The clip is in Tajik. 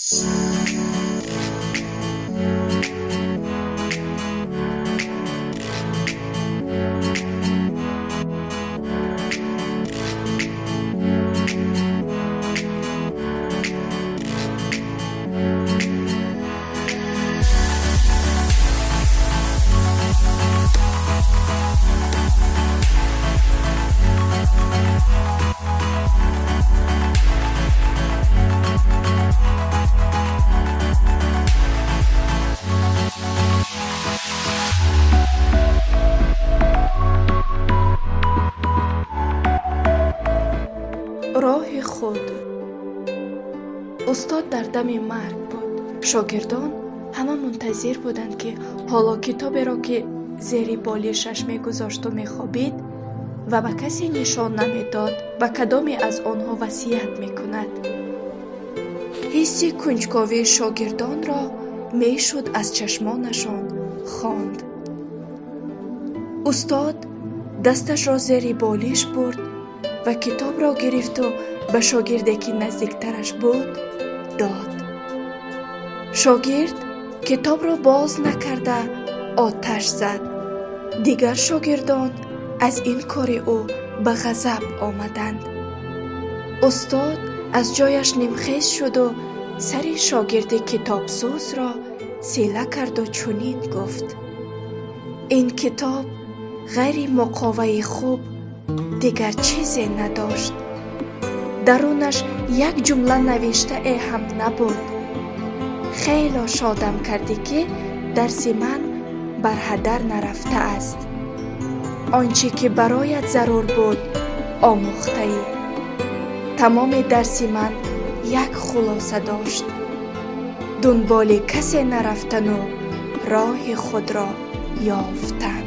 Роҳи худ. Устод дар дами марг буд. Шогирдон ҳама мунтазир буданд, ки ҳоло китоберо, ки зери болишаш мегузошту мехобид ва ба касе нишон намедод, ба кадоме аз онҳо васият мекунад. Ҳисси кунҷковии шогирдонро мешуд аз чашмонашон хонд. Устод дасташро зери болиш бурд ва китобро гирифту ба шогирде, ки наздиктараш буд, дод. Шогирд китобро боз накарда оташ зад. Дигар шогирдон аз ин кори ӯ ба ғазаб омаданд. Устод аз ҷояш нимхез шуду сари шогирди китобсӯзро сила карду чунин гуфт: «Ин китоб ғайри муқоваи хуб дигар чизе надошт. Дарунаш як ҷумла навиштае ҳам набуд. Хело шодам кардӣ, ки дарси ман барҳадар нарафтааст. Он чӣ ки бароят зарур буд, омӯхтаӣ. Тамоми дарси ман як хулоса дошт: дунболи касе нарафтану роҳи худро ёфтан».